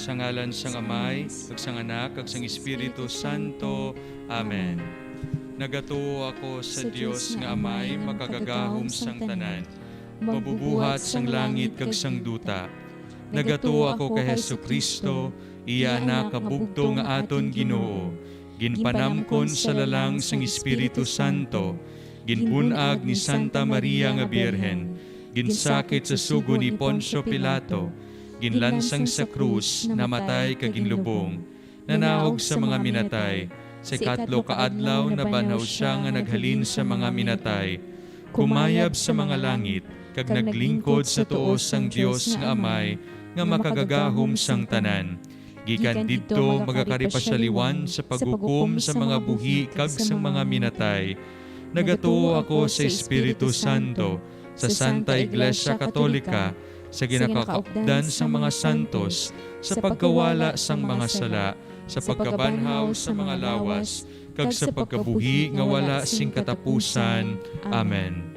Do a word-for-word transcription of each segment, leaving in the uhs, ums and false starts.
Sa ngalan sang Amay, kag sang Anak, kag sang Espiritu Santo. Amen. Nagatuo ako sa Dios nga Amay, makagagahom sang tanan, mabubuhat sang langit kag sang duta. Nagatuo ako kay Jesu-Cristo, iya Anak nga bugtong nga aton Ginoo, ginpanamkon sa lalang sang Espiritu Santo, ginbun-ag ni Santa Maria nga Birhen, ginsakit sa sugo ni Poncio Pilato, ginlansang sa krus, namatay kag ginlubong, nanaog sa mga minatay, sa ikatlo ka adlaw nabanhaw sia nga naghalin sa mga minatay, kumayab sa mga langit, kag naglingkod sa tuo sang Dios nga Amay, nga makagagahom sang tanan. Gikan didto, magakari pa sia liwan sa paghukom sa mga buhi kag sang mga minatay. Nagatuo ako sa Espiritu Santo, sa Santa Iglesia Katolika, sa ginakaupdan sang mga santos, sa pagkawala sang mga sala, sa pagkabanhaw sa mga lawas, kag sa pagkabuhi nga wala sing katapusan. Amen.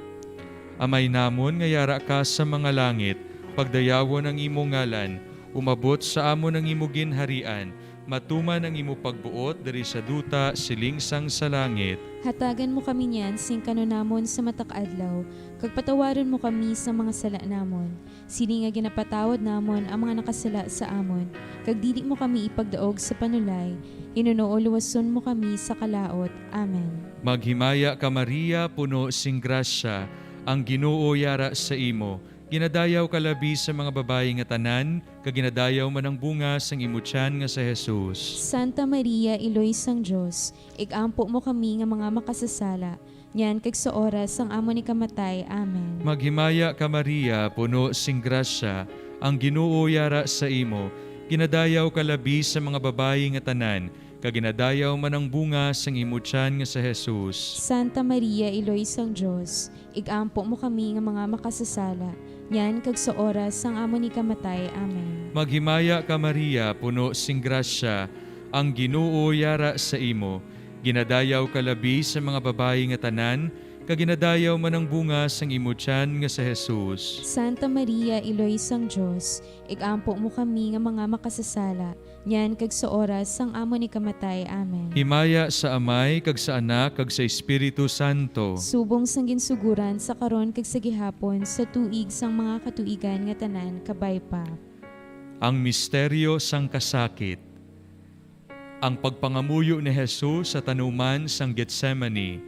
Amay namon nga yara ka sa mga langit, pagdayawon ang imo ngalan, umabot sa amon ang imo ginharian, matuman ang imo pagbuot diri sa duta siling sang sa langit. Hatagan mo kami niyan sing kanunamon sa matag adlaw, kag patawaron mo kami sa mga sala namon, siling nga ginapatawad namon ang mga nakasala sa amon, kag dili mo kami ipagdaog sa panulay, hinuno luwason mo kami sa kalaut. Amen. Maghimaya ka, Maria, puno sing grasya, ang Ginoo yara sa imo. Ginadayaw ka labi sa mga babayi nga tanan, kag ginadayaw man ang bunga sang imo tiyan nga si Jesus. Santa Maria, Iloy sang Dios, igampo mo kami nga mga makasasala, niyan kag sa oras sang amon ikamatay. Amen. Maghimaya ka, Maria, puno sing grasya, ang Ginoo yara sa imo. Ginadayaw ka labi sa mga babayi nga tanan, kag ginadayaw man ang bunga sang imo tiyan nga si Jesus. Santa Maria, Iloy sang Dios, igampo mo kami nga mga makasasala, niyan kag sa oras sang amon ikamatay. Amen. Maghimaya ka, Maria, puno sing grasya, ang Ginoo yara sa imo. Ginadayaw ka labi sa mga babayi nga tanan, kag ginadayaw man ang bunga sang imo tiyan nga si Jesus. Santa Maria, Iloy sang Dios, igampo mo kami nga mga makasasala, niyan kag sa oras sang amon ikamatay. Amen. Himaya sa Amay, kag sa Anak, kag sa Espiritu Santo. Subong sang ginsuguran, sa karon, kag sa gihapon, sa tuig sang mga katuigan nga tanan. Kabay pa. Ang misteryo sang kasakit. Ang pagpangamuyo ni Jesus sa tanuman sang Getsemani.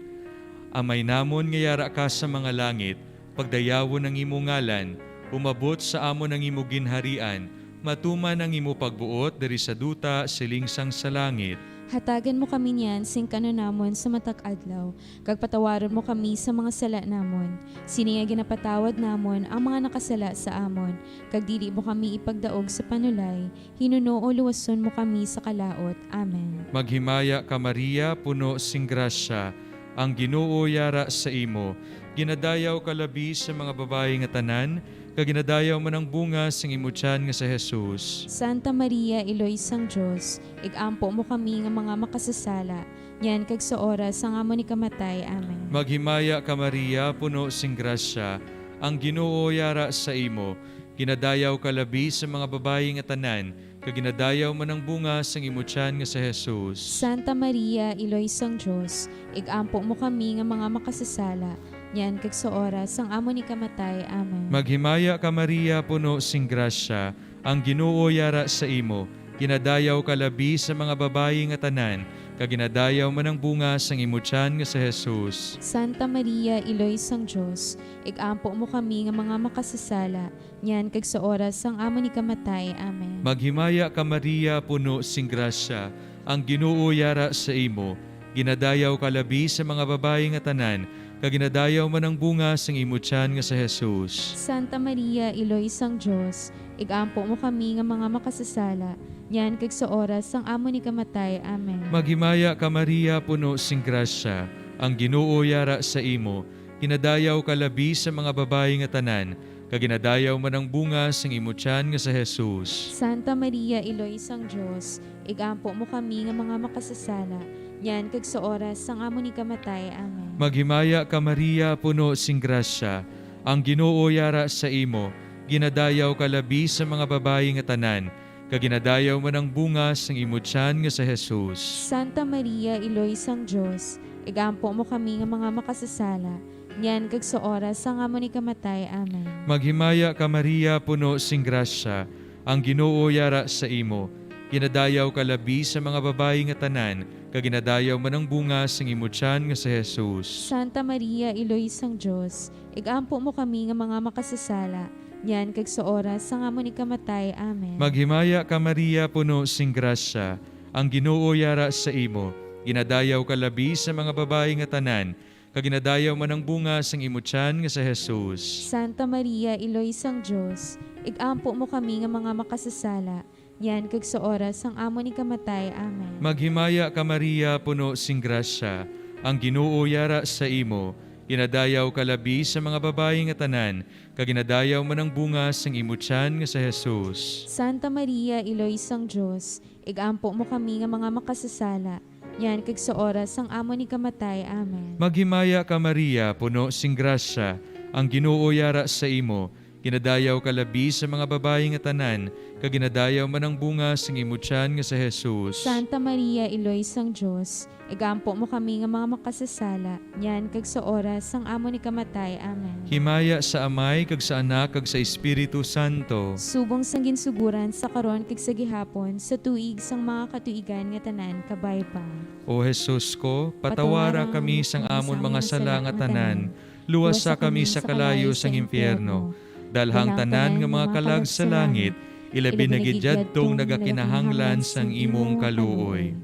Amay namon nga yara ka sa mga langit, pagdayawon ang imo ngalan, umabot sa amon ang imo ginharian, matuman ang imo pagbuot diri sa duta siling sang sa langit. Hatagan mo kami niyan sing kanunamon sa matag adlaw, kag patawaron mo kami sa mga sala namon, sining nga ginapatawad namon ang mga nakasala sa amon, kag dili mo kami ipagdaog sa panulay, hinuno luwason mo kami sa kalaut. Amen. Maghimaya ka, Maria, puno sing grasya, ang Ginoo yara sa imo. Ginadayaw ka labi sa mga babayi nga tanan, kag ginadayaw man ang bunga sang imo tiyan nga si Jesus. Santa Maria, Iloy sang Dios, igampo mo kami nga mga makasasala, niyan kag sa oras sang amon ikamatay. Amen. Maghimaya ka, Maria, puno sing grasya, ang Ginoo yara sa imo. Ginadayaw ka labi sa mga babayi nga tanan, kag ginadayaw man ang bunga sang imo tiyan nga si Jesus. Santa Maria, Iloy sang Dios, igampo mo kami nga mga makasasala, niyan kag sa oras sang amon ikamatay. Amen. Maghimaya ka, Maria, puno sing grasya, ang Ginoo yara sa imo. Ginadayaw ka labi sa mga babayi nga tanan, kag ginadayaw man ang bunga sang imo tiyan nga si Jesus. Santa Maria, Iloy sang Dios, igampo mo kami nga mga makasasala, niyan kag sa oras sang amon ikamatay. Amen. Maghimaya ka, Maria, puno sing grasya, ang Ginoo yara sa imo. Ginadayaw ka labi sa mga babayi nga tanan, kag ginadayaw man ang bunga sang imo tiyan nga si Jesus. Santa Maria, Iloy sang Dios, igampo mo kami nga mga makasasala, niyan kag sa oras sang amon ikamatay. Amen. Maghimaya ka, Maria, puno sing grasya, ang Ginoo yara sa imo. Ginadayaw ka labi sa mga babayi nga tanan, kag ginadayaw man ang bunga sang imo tiyan nga si Jesus. Santa Maria, Iloy sang Dios, igampo mo kami nga mga makasasala, niyan kag sa oras sang amon ikamatay. Amen. Maghimaya ka, Maria, puno sing grasya, ang Ginoo yara sa imo. Ginadayaw ka labi sa mga babayi nga tanan, kag ginadayaw man ang bunga sang imo tiyan nga si Jesus. Santa Maria, Iloy sang Dios, igampo mo kami nga mga makasasala, niyan kag sa oras sang amon ikamatay. Amen. Maghimaya ka, Maria, puno sing grasya, ang Ginoo yara sa imo. Ginadayaw ka labi sa mga babayi nga tanan, kag ginadayaw man ang bunga sang imo tiyan nga si Jesus. Santa Maria, Iloy sang Dios, igampo mo kami nga mga makasasala, niyan kag sa oras sang amon ikamatay. Amen. Maghimaya ka, Maria, puno sing grasya, ang Ginoo yara sa imo. Ginadayaw ka labi sa mga babayi nga tanan, kag ginadayaw man ang bunga sang imo tiyan nga si Jesus. Santa Maria, Iloy sang Dios, igampo mo kami nga mga makasasala, niyan kag sa oras sang amon ikamatay. Amen. Maghimaya ka, Maria, puno sing grasya, ang Ginoo yara sa imo. Ginadayaw ka labi sa mga babayi nga tanan, kag ginadayaw man ang bunga sang imo tiyan nga si Jesus. Santa Maria, Iloy sang Dios, igampo mo kami nga mga makasasala, niyan kag sa oras sang amon ikamatay. Amen. Maghimaya ka, Maria, puno sing grasya, ang Ginoo yara sa imo. Ginadayaw ka labi sa mga babayi nga tanan, kag ginadayaw man ang bunga sang imo tiyan nga si Jesus. Santa Maria, Iloy sang Dios, igampo mo kami nga mga makasasala, niyan kag sa oras sang amon ikamatay. Amen. Himaya sa Amay, kag sa Anak, kag sa Espiritu Santo. Subong sang ginsuguran sa karon kag sa gihapon, sa tuig sang mga katuigan nga tanan, kabay pa. O Jesus ko, patawara kami sang amon mga sala nga tanan, luwasa kami sa kalayo sang impyerno, dalhang tanan nga mga kalag sa langit, ilabi na gid yadtong nagakinahanglan sang imong kaluoy.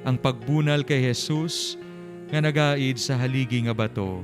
Ang pagbunal kay Jesus nga nagaid sa haligi nga bato.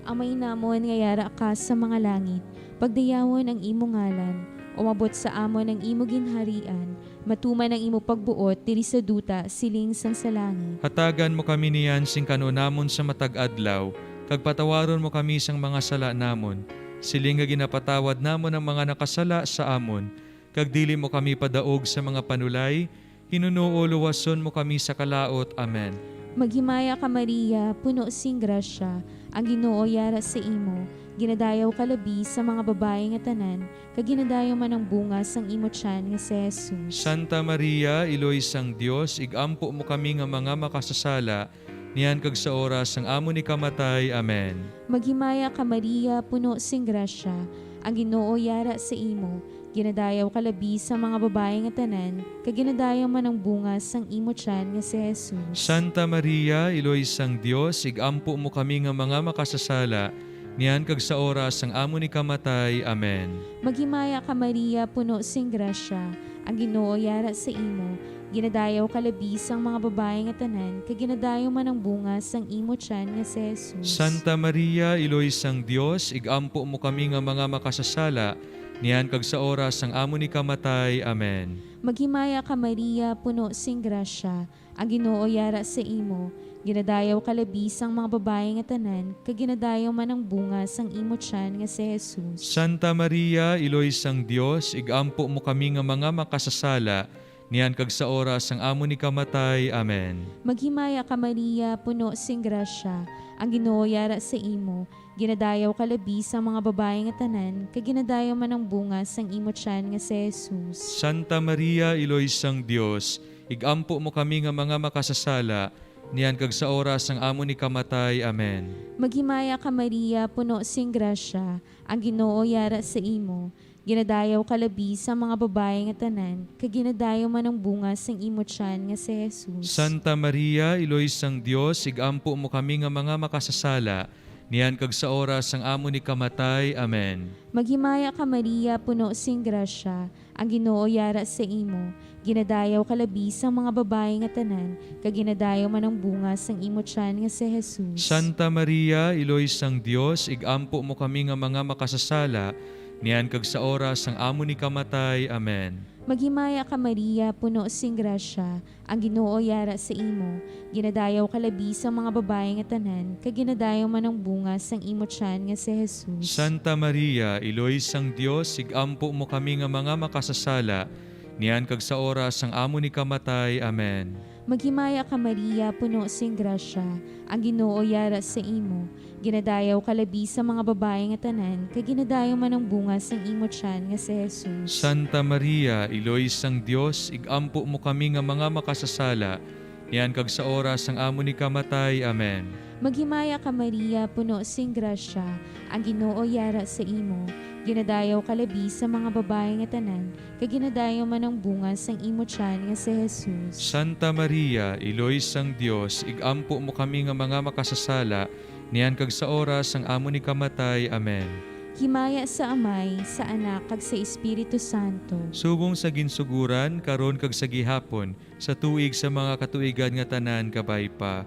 Amay namon nga yara ka sa mga langit, pagdayawon ang imo ngalan, umabot sa amon ang imo ginharian, matuman ang imo pagbuot diri sa duta siling sang sa langit. Hatagan mo kami niyan sing kan-on namon sa matag adlaw, kag patawaron mo kami sang mga sala namon, siling nga ginapatawad namon ang mga nakasala sa amon, kag dili mo kami padaog sa mga panulay, hinunoo luwason mo kami sa kalaut. Amen. Maghimaya ka, Maria, puno sing grasya, ang Ginoo yara sa imo, ginadayaw ka labi sa mga babayi nga tanan, kag ginadayaw man ang bunga sang imo tiyan nga si Jesus. Santa Maria, Iloy sang Dios, igampo mo kami nga mga makasasala, niyan kag sa oras sang amon ikamatay. Amen. Maghimaya ka, Maria, puno sing grasya, ang Ginoo yara sa imo, ginadayaw ka labi sa mga babayi nga tanan, kag ginadayaw man ang bunga sang imo tiyan nga si Jesus. Santa Maria, Iloy sang Dios, igampo mo kami nga mga makasasala, niyan kag sa oras sang amon ikamatay. Amen. Maghimaya ka, Maria, puno sing grasya, ang Ginoo yara sa imo, ginadayaw ka labi sang mga babayi nga tanan, kag ginadayaw man ang bunga sang imo tiyan nga si Jesus. Santa Maria, Iloy sang Dios, igampo mo kami nga mga makasasala, niyan kag sa oras sang amon ikamatay. Amen. Maghimaya ka, Maria, puno sing grasya, ang Ginoo yara sa imo, ginadayaw ka labi sang mga babayi nga tanan, kag ginadayaw man ang bunga sang imo tiyan nga si Jesus. Santa Maria, Iloy sang Dios, igampo mo kami nga mga makasasala, niyan kag sa oras sang amon ikamatay. Amen. Maghimaya ka, Maria, puno sing grasya, ang Ginoo yara sa imo, ginadayaw ka labi sang mga babayi nga tanan, kag ginadayaw man ang bunga sang imo tiyan nga si Jesus. Santa Maria, Iloy sang Dios, igampo mo kami nga mga makasasala, niyan kag sa oras sang amon ikamatay. Amen. Maghimaya ka, Maria, puno sing grasya, ang Ginoo yara sa imo, ginadayaw ka labi sang mga babayi nga tanan, kag ginadayaw man ang bunga sang imo tiyan nga si Jesus. Santa Maria, Iloy sang Dios, igampo mo kami nga mga makasasala, niyan kag sa oras sang amon ikamatay. Amen. Maghimaya ka, Maria, puno sing grasya, ang Ginoo yara sa imo, ginadayaw ka labi sang mga babayi nga tanan, kag ginadayaw man ang bunga sang imo tiyan nga si Jesus. Santa Maria, Iloy sang Dios, igampo mo kami nga mga makasasala, niyan kag sa oras sang amon ikamatay. Amen. Maghimaya ka, Maria, puno sing grasya, ang Ginoo yara sa imo, ginadayaw ka labi sang mga babayi nga tanan, kag ginadayaw man ang bunga sang imo tiyan nga si Jesus. Santa Maria, Iloy sang Dios, igampo mo kami nga mga makasasala, niyan kag sa oras sang amon ikamatay. Amen. Maghimaya ka, Maria, puno sing grasya, ang Ginoo yara sa imo. Ginadayaw ka labi sa mga babayi nga tanan, kag ginadayaw man ang bunga sang imo tiyan nga si Jesus. Santa Maria, Iloy sang Dios, igampo mo kami nga mga makasasala, niyan kag sa oras sang amon ikamatay. Amen. Maghimaya ka, Maria, puno sing grasya, ang Ginoo yara sa imo. Ginadayaw ka labi sa mga babayi nga tanan, kag ginadayaw man ang bunga sang imo tiyan nga si Jesus. Santa Maria, Iloy sang Dios, igampo mo kami nga mga makasasala, niyan kag sa oras sang amon ikamatay. Amen. Himaya sa Amay, sa Anak, kag sa Espiritu Santo. Subong sa ginsuguran, karon kag sa gihapon, sa tuig sa mga katuigan nga tanan kabay pa.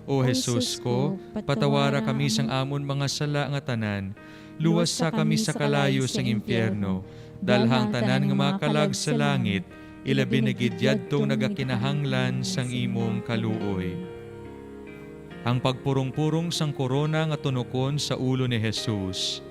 O O Jesus Jesus ko, ko, patawara patawara kami kami. Sang amon mga sala nga tanan. Luwasa kami sa kalayo sang impyerno. Dalhang tanan nga mga kalag sa langit, ilabi na gid yadtong nagakinahanglan sang imong kaluoy. Ang pagpurong-purong sang korona nga tunokon sa ulo ni Jesus.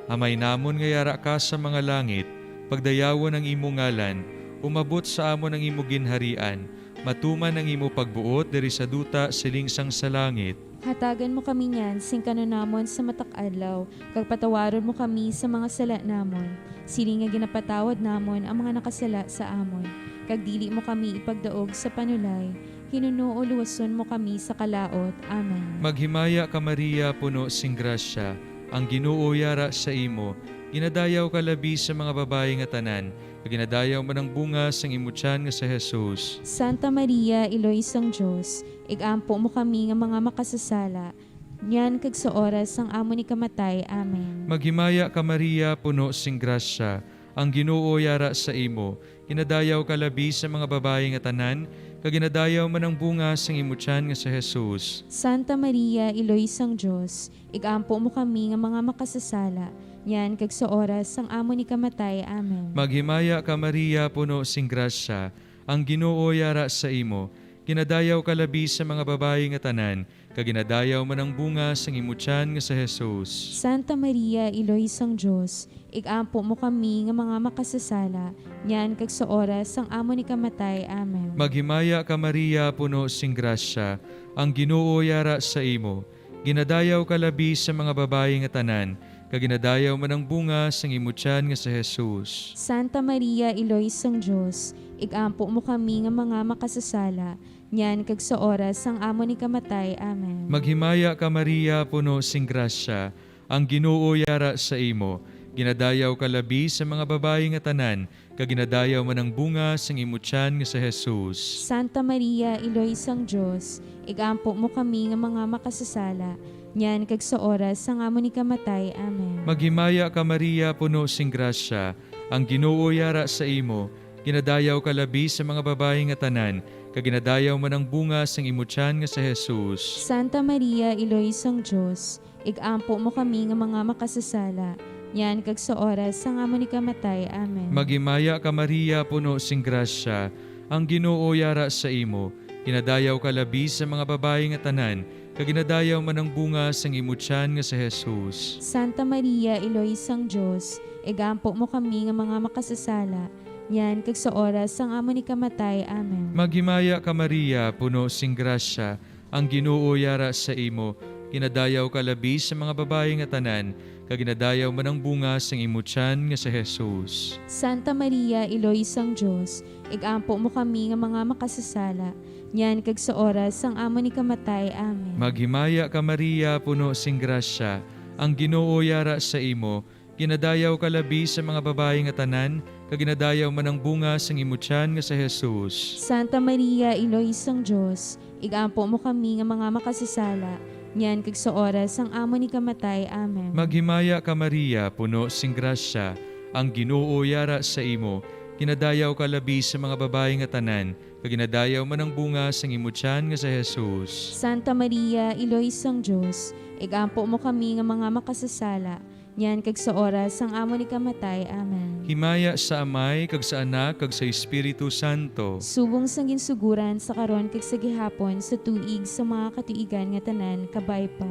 Amay namon nga yara ka sa mga langit, pagdayawon ang imo ngalan, umabot sa amon ang imo ginharian, matuman ang imo pagbuot diri sa duta siling sang sa langit. Hatagan mo kami niyan sing kanunamon sa matak adlaw, kag patawaron mo kami sa mga sala namon, siling nga ginapatawad namon ang mga nakasala sa amon, kag dili mo kami ipagdaog sa panulay, hinuno luwason mo kami sa kalaut. Amen. Maghimaya ka, Maria, puno sing grasya, ang Ginoo yara sa imo. Ginadayaw ka labi sa mga babayi nga tanan, kag ginadayaw man ang bunga sang imo tiyan nga si Jesus. Santa Maria, Iloy sang Dios, igampo mo kami nga mga makasasala, niyan kag sa oras sang amon ikamatay. Amen. Maghimaya ka, Maria, puno sing grasya, ang Ginoo yara sa imo. Ginadayaw ka labi sa mga babayi nga tanan, kag ginadayaw man ang bunga sang imo tiyan nga si Jesus. Santa Maria, Iloy sang Dios, igampo mo kami nga mga makasasala, niyan kag sa oras sang amon ikamatay. Amen. Maghimaya ka, Maria, puno sing grasya, ang Ginoo yara sa imo. Ginadayaw ka labi sa mga babayi nga tanan, kag ginadayaw man ang bunga sang imo tiyan nga si Jesus. Santa Maria, Iloy sang Dios, igampo mo kami nga mga makasasala, niyan kag sa oras sang amon ikamatay. Amen. Maghimaya ka, Maria, puno sing grasya, ang Ginoo yara sa imo. Ginadayaw ka labi sa mga babayi nga tanan, kag ginadayaw man ang bunga sang imo tiyan nga si Jesus. Santa Maria, Iloy sang Dios, igampo mo kami nga mga makasasala, niyan kag sa oras sang amon ikamatay. Amen. Maghimaya ka, Maria, puno sing grasya, ang Ginoo yara sa imo. Ginadayaw ka labi sa mga babayi nga tanan, kag ginadayaw man ang bunga sang imo tiyan nga si Jesus. Santa Maria, Iloy sang Dios, igampo mo kami nga mga makasasala, niyan kag sa oras sang amon ikamatay. Amen. Maghimaya ka, Maria, puno sing grasya, ang Ginoo yara sa imo. Ginadayaw ka labi sa mga babayi nga tanan, kag ginadayaw man ang bunga sang imo tiyan nga si Jesus. Santa Maria, Iloy sang Dios, igampo mo kami nga mga makasasala, niyan kag sa oras sang amon ikamatay. Amen. Maghimaya ka, Maria, puno sing grasya, ang Ginoo yara sa imo. Ginadayaw ka labi sa mga babayi nga tanan, kag ginadayaw man ang bunga sang imo tiyan nga si Jesus. Santa Maria, Iloy sang Dios, igampo mo kami nga mga makasasala, niyan kag sa oras sang amon ikamatay. Amen. Maghimaya ka, Maria, puno sing grasya, ang Ginoo yara sa imo. Ginadayaw ka labi sa mga babayi nga tanan, kag ginadayaw man ang bunga sang imo tiyan nga si Jesus. Santa Maria, Iloy sang Dios, igampo mo kami nga mga makasasala, niyan kag sa oras sang amon ikamatay. Amen. Maghimaya ka, Maria, puno sing grasya, ang Ginoo yara sa imo. Ginadayaw ka labi sa mga babayi nga tanan, kag ginadayaw man ang bunga sang imo tiyan nga si Jesus. Santa Maria, Iloy sang Dios, igampo mo kami nga mga makasasala, niyan kag sa oras sang amon ikamatay. Amen. Maghimaya ka, Maria, puno sing grasya, ang Ginoo yara sa imo. Ginadayaw ka labi sa mga babayi nga tanan, kag ginadayaw man ang bunga sang imo tiyan nga si Jesus. Santa Maria, Iloy sang Dios, igampo mo kami nga mga makasasala, niyan kag sa oras sang amon ikamatay. Amen. Himaya sa Amay, kag sa Anak, kag sa Espiritu Santo. Subong sang ginsuguran, sa karon, kag sa gihapon, sa tuig sa mga katuigan nga tanan, kabay pa.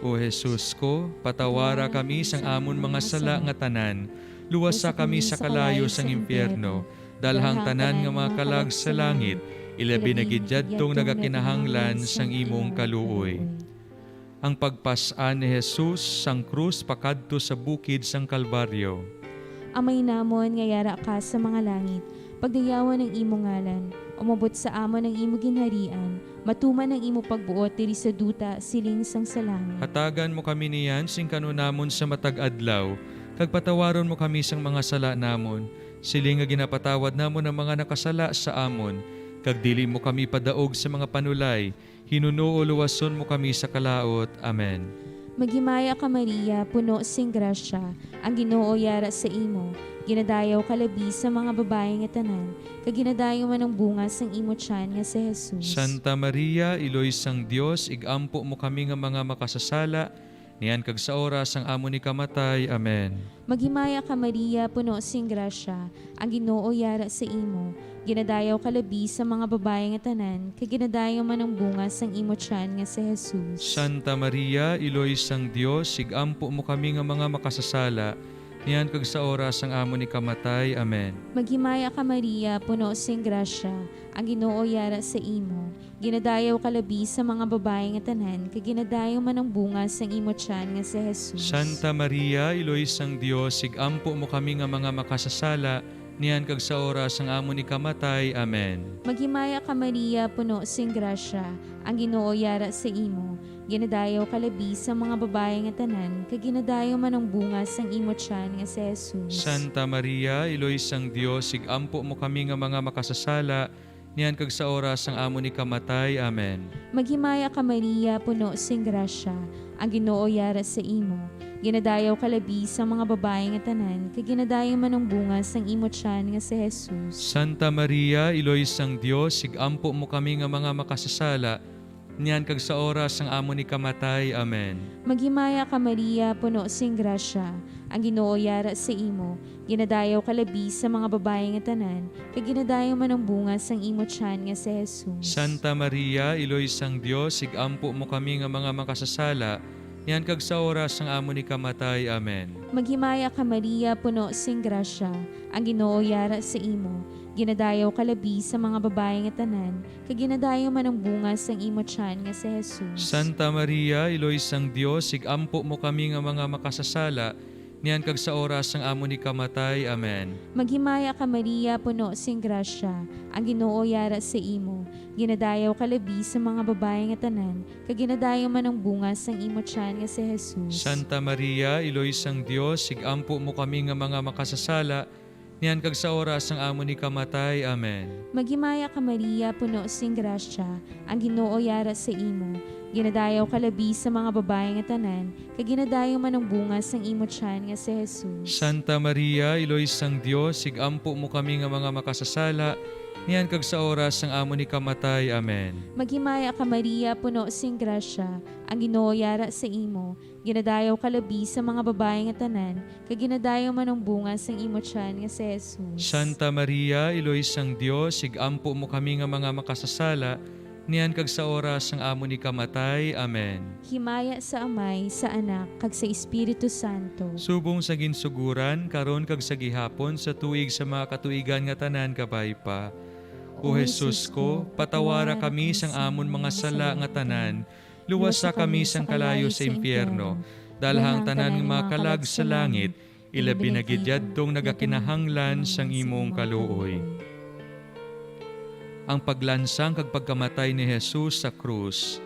O Jesus ko, patawara kami sang amon mga sala nga tanan. Luwasa kami sa kalayo sang impyerno. Dalhang tanan nga mga kalag sa langit, ilabi na gid yadtong nagakinahanglan sang imong kaluoy. Ang pagpas-an ni Jesus sang krus pakadto sa bukid sang Kalbaryo. Amay namon nga yara ka sa mga langit, pagdayawon ang imo ngalan, umabot sa amon ang imo ginharian, matuman ang imo pagbuot diri sa duta siling sang sa langit. Hatagan mo kami niyan sing kanunamon sa matag adlaw, kag patawaron mo kami sang mga sala namon, siling nga ginapatawad namon ang mga nakasala sa amon, kag dili mo kami padaog sa mga panulay, hinunoo luwason mo kami sa kalaut. Amen. Maghimaya ka, Maria, puno sing grasya, ang Ginoo yara sa imo. Ginadayaw ka labi sa mga babayi nga tanan, kag ginadayaw man ang bunga sang imo tiyan nga si Jesus. Santa Maria, Iloy sang Dios, igampo mo kami nga mga makasasala, niyan kag sa oras sang amon ikamatay. Amen. Maghimaya ka, Maria, puno sing grasya, ang Ginoo yara sa imo. Ginadayaw ka labi sa mga babayi nga tanan, kag ginadayaw man ang bunga sang imo tiyan nga si Jesus. Santa Maria, Iloy sang Dios, igampo mo kami nga mga makasasala, niyan kag sa oras sang amon ikamatay. Amen. Maghimaya ka, Maria, puno sing grasya, ang Ginoo yara sa imo. Ginadayaw ka labi sa mga babayi nga tanan, kag ginadayaw man ang bunga sang imo tiyan nga si Jesus. Santa Maria, Iloy sang Dios, igampo mo kami nga mga makasasala, niyan kag sa oras sang amon ikamatay. Amen. Maghimaya ka, Maria, puno sing grasya, ang Ginoo yara sa imo. Ginadayaw ka labi sa mga babayi nga tanan, kag ginadayaw man ang bunga sang imo tiyan nga si Jesus. Santa Maria, Iloy sang Dios, igampo mo kami nga mga makasasala, niyan kag sa oras sang amon ikamatay. Amen. Maghimaya ka, Maria, puno sing grasya, ang Ginoo yara sa imo. Ginadayaw ka labi sa mga babayi nga tanan, kag ginadayaw man ang bunga sang imo tiyan nga si Jesus. Santa Maria, Iloy sang Dios, igampo mo kami nga mga makasasala, niyan kag sa oras sang amon ikamatay. Amen. Maghimaya ka, Maria, puno sing grasya, ang Ginoo yara sa imo. Ginadayaw ka labi sa mga babayi nga tanan, kag ginadayaw man ang bunga sang imo tiyan nga si Jesus. Santa Maria, Iloy sang Dios, igampo mo kami nga mga makasasala, niyan kag sa oras sang amon ikamatay. Amen. Maghimaya ka, Maria, puno sing grasya, ang Ginoo yara sa imo. Ginadayaw ka labi sa mga babayi nga tanan, kag ginadayaw man ang bunga sang imo tiyan nga si Jesus. Santa Maria, Iloy sang Dios, igampo mo kami nga mga makasasala, niyan kag sa oras sang amon ikamatay. Amen. Maghimaya ka, Maria, puno sing grasya, ang Ginoo yara sa imo. Ginadayaw ka labi sa mga babayi nga tanan, kag ginadayaw man ang bunga sang imo tiyan nga si Jesus. Santa Maria, Iloy sang Dios, igampo mo kami nga mga makasasala, niyan kag sa oras sang amon ikamatay. Amen. Maghimaya ka, Maria, puno sing grasya, ang Ginoo yara sa imo. Ginadayaw ka labi sa mga babayi nga tanan, kag ginadayaw man ang bunga sang imo tiyan nga si Jesus. Santa Maria, Iloy sang Dios, igampo mo kami nga mga makasasala, niyan kag sa oras sang amon ikamatay. Amen. Maghimaya ka, Maria, puno sing grasya, ang Ginoo yara sa imo. Ginadayaw ka labi sa mga babayi nga tanan, kag ginadayaw man ang bunga sang imo tiyan nga si Jesus. Santa Maria, Iloy sang Dios, igampo mo kami nga mga makasasala, niyan kag sa oras sang amon ikamatay. Amen. Himaya sa Amay, sa Anak, kag sa Espiritu Santo. Subong sa ginsuguran, karon kag sa gihapon, sa tuig sa mga katuigan nga tanan kabay pa. O Jesus ko, patawara kami sang amon mga sala nga tanan, luwasa kami sang kalayo sa impyerno, dalha ang tanan nga mga kalag sa langit, ilabi na gid yadtong nagakinahanglan sang imong kaluoy. Ang paglansang kag pagkamatay ni Jesus sa krus.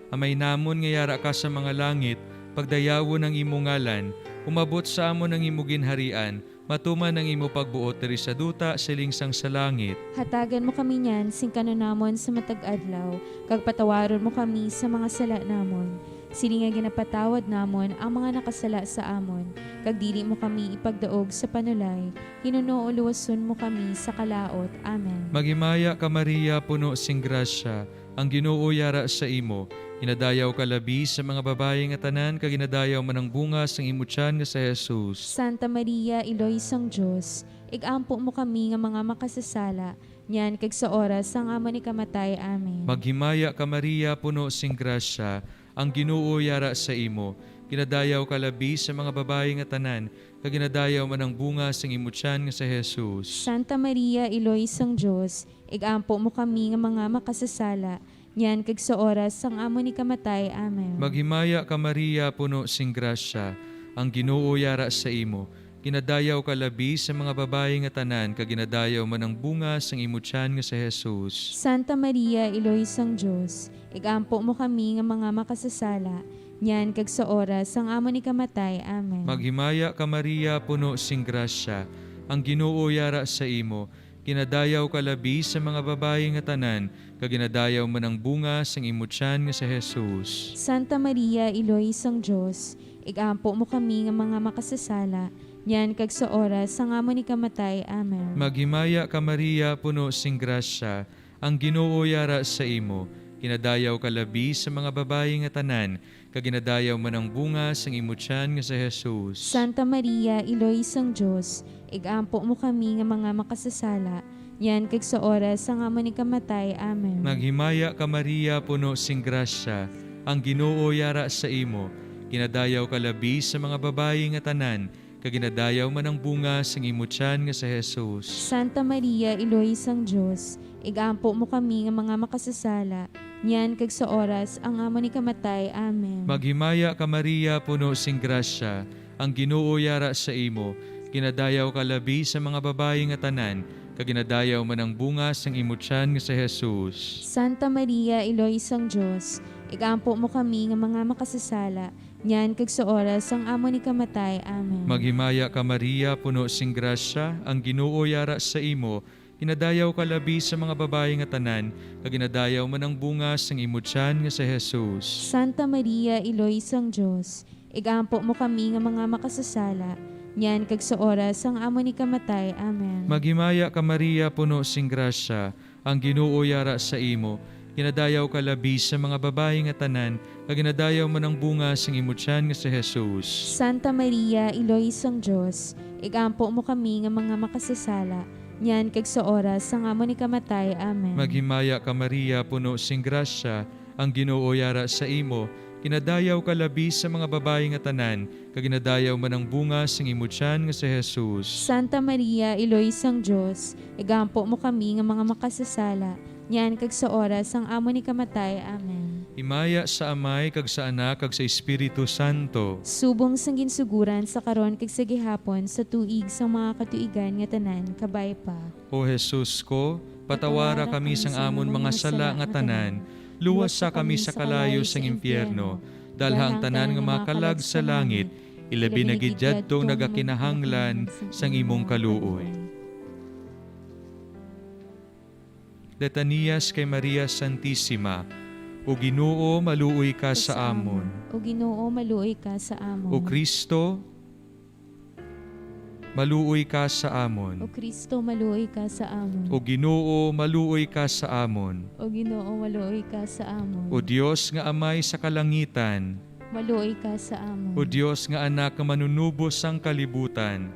Amay namon nga yara ka sa mga langit, pagdayawon ang imo ngalan, umabot sa amon ang imo ginharian, matuman ang imo pagbuot diri sa duta siling sang sa langit. Hatagan mo kami niyan sing kanunamon sa matag adlaw, kag patawaron mo kami sa mga sala namon, siling nga ginapatawad namon ang mga nakasala sa amon, kag dili mo kami ipagdaog sa panulay, hinunoo luwason mo kami sa kalaot. Amen. Maghimaya ka, Maria, puno sing grasya, ang Ginoo yara sa imo. Ginadayaw ka labi sa mga babayi nga tanan, kag ginadayaw man ang bunga sang imo tiyan nga si Jesus. Santa Maria, Iloy sang Dios, igampo mo kami nga mga makasasala, niyan kag sa oras sang amon ikamatay. Amen. Maghimaya ka, Maria, puno sing grasya, ang Ginoo yara sa imo. Ginadayaw ka labi sa mga babayi nga tanan, kag ginadayaw man ang bunga sang imo tiyan nga si Jesus. Santa Maria, Iloy sang Dios, igampo mo kami nga mga makasasala, niyan kag sa oras sang amon ikamatay. Amen. Maghimaya ka, Maria, puno sing grasya, ang Ginoo yara sa imo. Ginadayaw ka labi sa mga babayi nga tanan, kag ginadayaw man ang bunga sang imo tiyan nga si Jesus. Santa Maria, Iloy sang Dios, igampo mo kami nga mga makasasala, niyan kag sa oras sang amon ikamatay. Amen. Maghimaya ka, Maria, puno sing grasya, ang Ginoo yara sa imo. Ginadayaw ka labi sa mga babayi nga tanan, kag ginadayaw man ang bunga sang imo tiyan nga si Jesus. Santa Maria, Iloy sang Dios, igampo mo kami nga mga makasasala, niyan kag sa oras sang amon ikamatay. Amen. Maghimaya ka, Maria, puno sing grasya, ang Ginoo yara sa imo. Ginadayaw ka labi sa mga babayi nga tanan, kag ginadayaw man ang bunga sang imo tiyan nga si Jesus. Santa Maria, Iloy sang Dios, igampo mo kami nga mga makasasala, niyan kag sa oras sang amon ikamatay. Amen. Maghimaya ka, Maria, puno sing grasya, ang Ginoo yara sa imo. Ginadayaw ka labi sa mga babayi nga tanan, kag ginadayaw man ang bunga sang imo tiyan nga si Jesus. Santa Maria, Iloy sang Dios, igampo mo kami nga mga makasasala, niyan kag sa oras ang amon ikamatay. Amen. Maghimaya ka, Maria, puno sing grasya, ang Ginoo yara sa imo. Ginadayaw ka labi sa mga babayi nga tanan, kag ginadayaw man ang bunga sang imo tiyan nga si Jesus. Santa Maria, Iloy sang Dios, igampo mo kami nga mga makasasala, niyan kag sa oras sang amon ikamatay. Amen. Maghimaya ka, Maria, puno sing grasya, ang Ginoo yara sa imo. Ginadayaw ka labi sa mga babayi nga tanan, kag ginadayaw man ang bunga sang imo tiyan nga si Jesus. Santa Maria, Iloy sang Dios, igampo mo kami nga mga makasasala, niyan kag sa oras sang amon ikamatay. Amen. Maghimaya ka, Maria, puno sing grasya, ang Ginoo yara sa imo. Ginadayaw ka labi sa mga babayi nga tanan, kag ginadayaw man ang bunga sang imo tiyan nga si Jesus. Santa Maria, Iloy sang Dios, igampo mo kami nga mga makasasala, niyan kag sa oras sang amon ikamatay. Amen. Maghimaya ka, Maria, puno sing grasya, ang Ginoo yara sa imo. Ginadayaw ka labi sa mga babayi nga tanan, kag ginadayaw man ang bunga sing imo tiyan nga si Jesus. Santa Maria, Iloy sang Dios, igampo mo kami nga mga makasasala, niyan kag sa oras sang amon ikamatay. Amen. Himaya sa Amay, kag sa Anak, kag sa Espiritu Santo. Subong sang ginsuguran, sa karon, kag sa gihapon, sa tuig sang mga katuigan nga tanan. Kabay pa. O Jesus ko, patawara kami sang amon mga sala nga tanan, luwasa kami sa kalayo sang impyerno, dalha ang tanan nga mga kalag sa langit, ilabi na gid yadtong nagakinahanglan sang imong kaluoy. Litanias kay Maria Santisima. O Ginoo, maluoy ka sa amon. O Ginoo, maluoy ka sa amon. O Kristo, maluoy ka sa amon. O Kristo, maluoy ka sa amon. O Ginoo, maluoy ka sa amon. O Ginoo, maluoy ka sa amon. O Dios nga Amay sa kalangitan. Maluoy ka sa amon. O Dios nga Anak nga Manunubos sang kalibutan.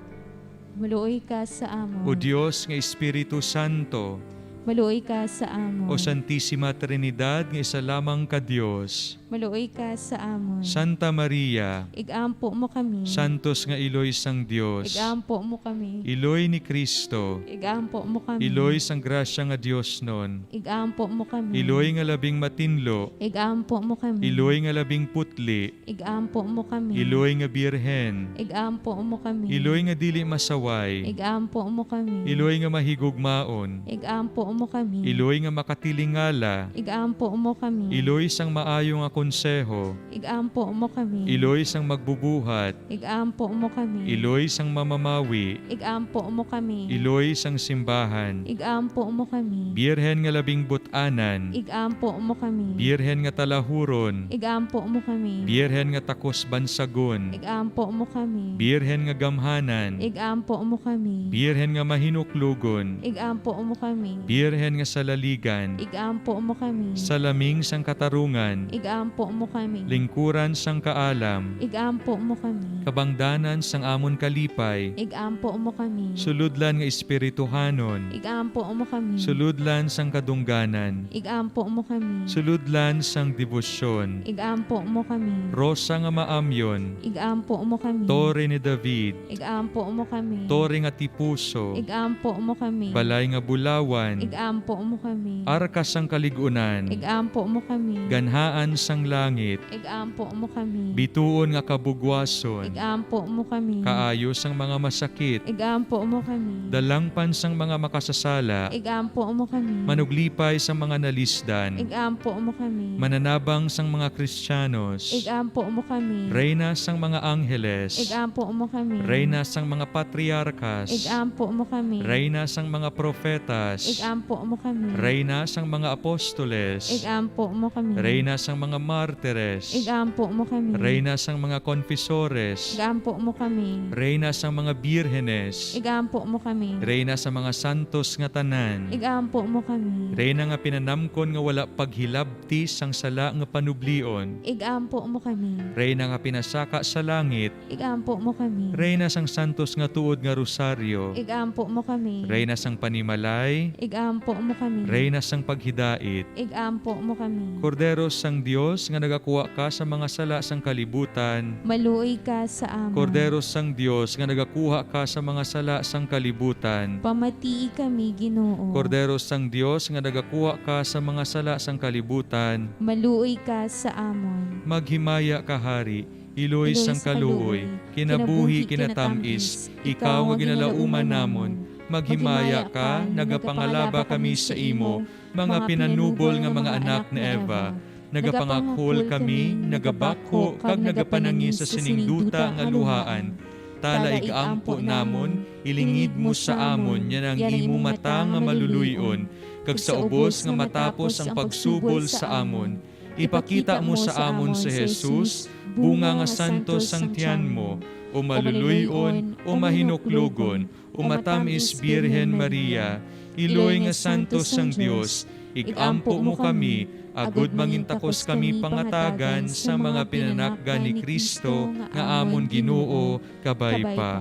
Maluoy ka sa amon. O Dios nga Espiritu Santo. Maluoy ka sa amon. O Santisima Trinidad nga isa lamang ka Dios. Maluoy ka sa amon. Santa Maria. Igampo mo kami. Santos nga Iloy sang Dios. Igampo mo kami. Iloy ni Cristo. Igampo mo kami. Iloy sang grasya nga diosnon. Igampo mo kami. Iloy nga labing matinlo. Igampo mo kami. Iloy nga labing putli. Igampo mo kami. Iloy nga Birhen. Igampo mo kami. Iloy nga dili masaway. Igampo mo kami. Iloy nga mahigugmaon. Igampo mo kami. Iloy nga makatilingala. Igampo mo kami. Iloy sang maayo nga konseho. Igampo mo kami. Iloy sang magbubuhat. Igampo mo kami. Iloy sang mamamawi. Igampo mo kami. Iloy sang simbahan. Igampo mo kami. Birhen nga labing but-anan. Igampo mo kami. Birhen nga talahuron. Igampo mo kami. Birhen nga takos bansagon. Igampo mo kami. Birhen nga gamhanan. Igampo mo kami. Birhen nga mahinuklogon. Igampo mo kami. Birhen nga salaligan, igampo mo kami. Salaming sang katarungan, igampo mo kami. Lingkuran sang kaalam, igampo mo kami. Kabangdanan sang amon kalipay, igampo mo kami. Sulodlan nga espirituhanon, igampo mo kami. Sulodlan sang kadungganan, igampo mo kami. Sulodlan sang debosyon, igampo mo kami. Rosa nga maamyon, igampo mo kami. Tore ni David, igampo mo kami. Tore nga tipuso, igampo mo kami. Balay nga bulawan, igampo mo kami. Arka sang kalig-unan, igampo mo kami. Ganhaan sang langit, igampo mo kami. Bituon nga kabugwason, igampo mo kami. Kaayo sang mga masakit, igampo mo kami. Dalangpan sang mga makasasala, igampo mo kami. Manuglipay sang mga nalisdan, igampo mo kami. Mananabang sang mga Kristiyanos, igampo mo kami. Reyna sang mga angheles, igampo mo kami. Reyna sang mga patriarkas, igampo mo kami. Reyna sang mga profetas, igampo mo kami. Reyna sang mga apostoles, igampo mo kami. Reyna sang mga martires, igampo mo kami. Reyna sang mga konfesores, igampo mo kami. Reyna sang mga birhenes, igampo mo kami. Reyna sang mga santos nga tanan, igampo mo kami. Reyna nga pinanamkon nga wala paghilabti sang sala nga panublion, igampo mo kami. Reyna nga pinasaka sa langit, igampo mo kami. Reyna sang santos nga tuod nga rosaryo, igampo mo kami. Reyna sang panimalay, igampo mo kami. Reyna sang paghidait, igampo mo kami. Kordero sang Dios nga nagakuha ka sa mga sala sang kalibutan, maluoy ka sa amon. Kordero sang Dios nga nagakuha ka sa mga sala sang kalibutan, pamatii kami, Ginoo. Kordero sang Dios nga nagakuha ka sa mga sala sang kalibutan, maluoy ka sa amon. Maghimaya ka, Hari, Iloy sang kaluoy, kinabuhi, kinatamis, ikaw nga ginalauman namon, maghimaya ka, nagapangalaba kami sa imo, mga pinanubol nga mga anak ni Eva. Nagapangakhol kami, nagabakho, kag nagapanangin sa sining duta nga luhaan. Tala, igampo namon, ilingid mo sa amon yan ang imo mata nga maluluy-on, kag sa ubos nga matapos ang pagsubol sa amon, ipakita mo sa amon si Jesus, bunga nga santos sang tiyan mo, o maluluy-on, o mahinuklogon, o matamis Birhen Maria, iloy nga santos sang Dios, igampo mo kami, agod mangintakos kami pangatagan sa mga pinanakgan ni Cristo nga amon Ginoo. Kabay pa.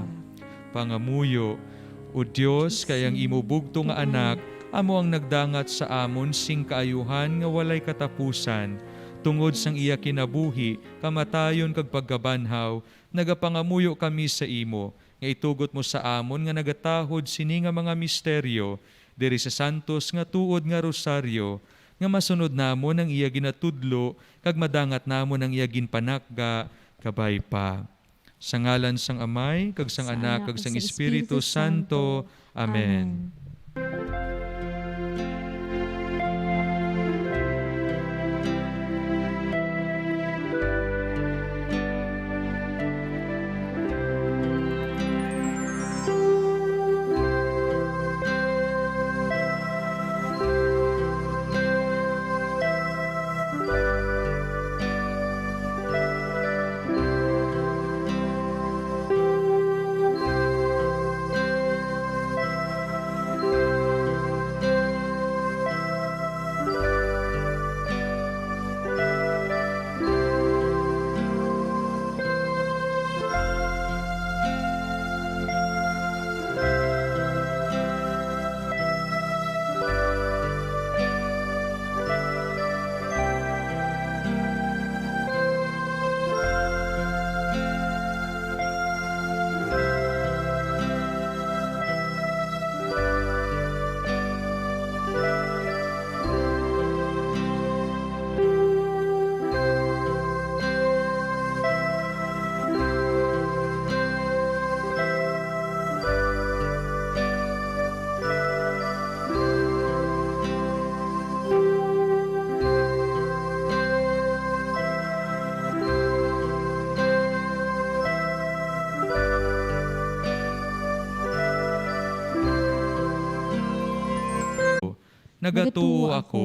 Pangamuyo. O Dios, kay ang imo bugtong nga Anak amo ang nagdangat sa amon sing kaayuhan nga walay katapusan. Tungod sang iya kinabuhi, kamatayon, kag pagkabanhaw, nagapangamuyo kami sa imo nga itugot mo sa amon nga nagatahod sini nga mga misteryo diri sa santos nga tuod nga rosaryo, nga masunod namon ang iya ginatudlo kag madangat namon ang iya ginpanakga. Kabay pa. Sa ngalan sang Amay, kag sang Anak, kag sang Espiritu Santo. Amen. Nagatuo ako.